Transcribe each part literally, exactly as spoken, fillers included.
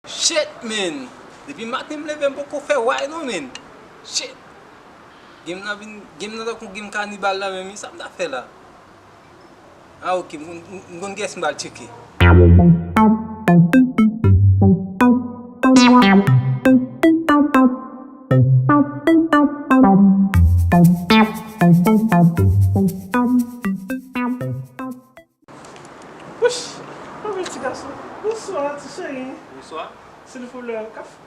Shit, man! Depi maten m leve, m poko fè way non, man! Shit! Game nan vin, game nan tankou game kanibal la menm, wi, sa m ta fè la? Ah, ok, m, m, m konn kiyès m pral tcheke. Wouch! Anpil ti gason. Bonswa, ti cheri. Bonswa. Silvouplè, ka f-,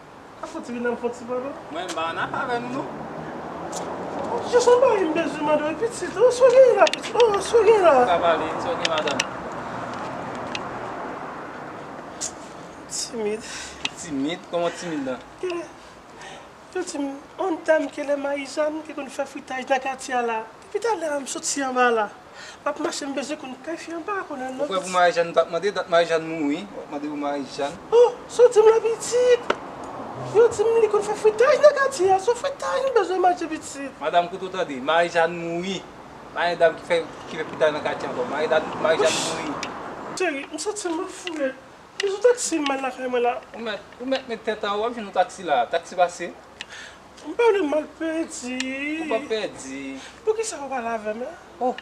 ka fouti vin nan fon ti pale. Mwen, m pa ann afè avè nou, non. Jis yon bagay m bezwen mande w, pitit. Oh, sa w gen la, pitit? Oh, sa w gen la? Sa pale, sa w gen, madanm? Timid. Timid? Kòman timid la? Gen Yo di m, yon dam ki rele Marijàn ki konn fè fritaj nan katye a la. Depi talè a m soti anba la. M ap mache, m bezwen konn kay fi an, m pa konnen non. Ou kwè pou Marijàn ou t ap mande? Dat Marijàn mouri, w ap mande pou Marijàn? Oh, sa w di m la pitit? Yo di m li konn fè fritaj nan katye a, se fritaj m bezwen manje pitit. Madanm, koute w tande, Marijàn mouri. Pa gen dam ki fè, ki fè fritaj nan katye ankò. Marijàn, Marijàn mouri. Cheri, m santi m anfoule. Bezwen taksi m al lakay mwen la. Ou mèt, ou mèt met tèt anwo, w ap jwenn yon taksi la. Taksi pase. M pa vle m al pèdi. Ou p ap pèdi. Poukisa w pale avè m, en? Oh.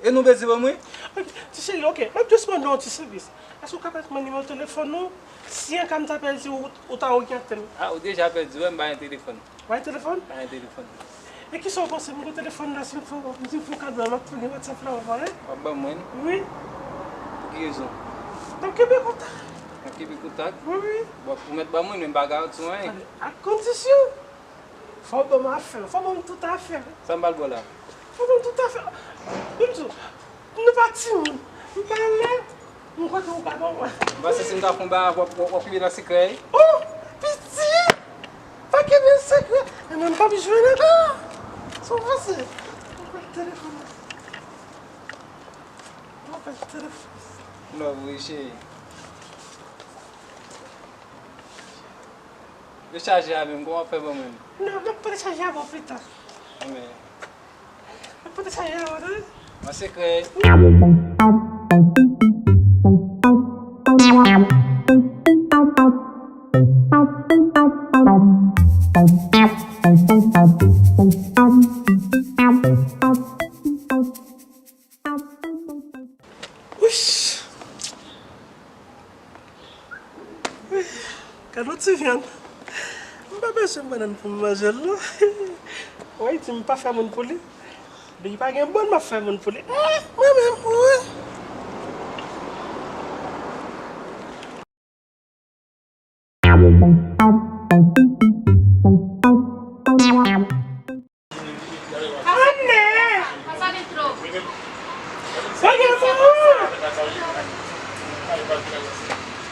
E nou bezwen ban mwen? Ok, ti cheri, ok. M ap jis mande w yon ti sèvis. Èske w ka pèmèt mwen nimewo telefòn ou? Si an ka m ta pèdi, ou, ou ta oryante m. Ah, ou deja pèdi, wè m pa gen telefòn. Bay telefòn? Bay telefòn. E kisa w panse, m gen telefòn la, si m fè, si m fè kado a, m ap tounen WhatsApp la, w ap wè, en? W ap ban mwen? Wi. Pou ki rezon? M ap kenbe kontak. W ap kenbe kontak? Wi, wi. Bon, ou mèt ban mwen, men m pa garanti w anyen. Tande, ak kondisyon. Fò w ban m afè, fò w ban m tout afè. Sa m pral ba w la? Fò w ban m tout afè. Menm tou, nou pa timoun. M pa lè. M kwè ke ou pa konprann. M panse si m ta fè yon bagay, w ap, w ap, w ap kenbe nan sekrè, wi. Oh, pitit! Pa kenbe sekrè. E menm pa bezwen nan ka. Sa w panse? Ou pran telefòn nan. Ou pran telefòn. Love, wi, cheri. Rechaje a menm, kòman w ap fè ban mwen? Non, m ap rechaje a ba w pita. Anben. Pote sa yo, wi. An sekrè. Wouch! Gad yon ti vyann. M pa bezwen bannann pou m manje l, non. Woy, di m pa fè moun pou li. Depi pa gen bòn, m ap fè moun pou li. Eh, mwen menm, wi. Anne! Sa gen pou ou?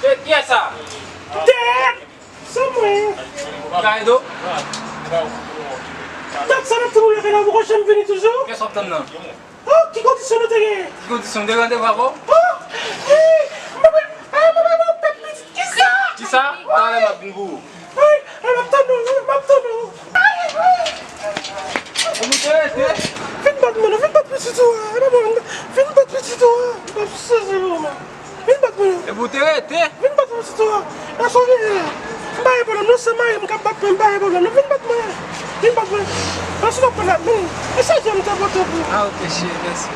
Se kiyès sa? Dèyè! Se mwen! Kay do? Dat sa n ap tann ou lakay la, ou poko janm vini toujou? Kiyès w ap tann nan? Oh, ki kondisyon nou te gen? Ki kondisyon? M te gen randevou avè w? Oh! Hey! Mwen, mwen, mwen, mwen, mwen, pèp pitit, kisa? Kisa? Talè m ap vin pou ou. Ay, ay, m ap tann ou, wi, m ap tann ou. Ay, ay. Ou moute rete? Vin bat mwen non, vin bat pitit ou a. Vin bat, vin bat pitit ou a. M ap sezi ou, man. Vin bat mwen. Epi ou te rete? Vin bat mwen pitit ou a. Èske w genyen? M pa gen pwoblèm non, se mari m k ap bat mwen, m pa gen pwoblèm non. Vin bat mwen. Vin bat mwen. Èske w ap pale ak mwen? E sa jan m te pote pou ou. Ah, ok, cheri, mèsi.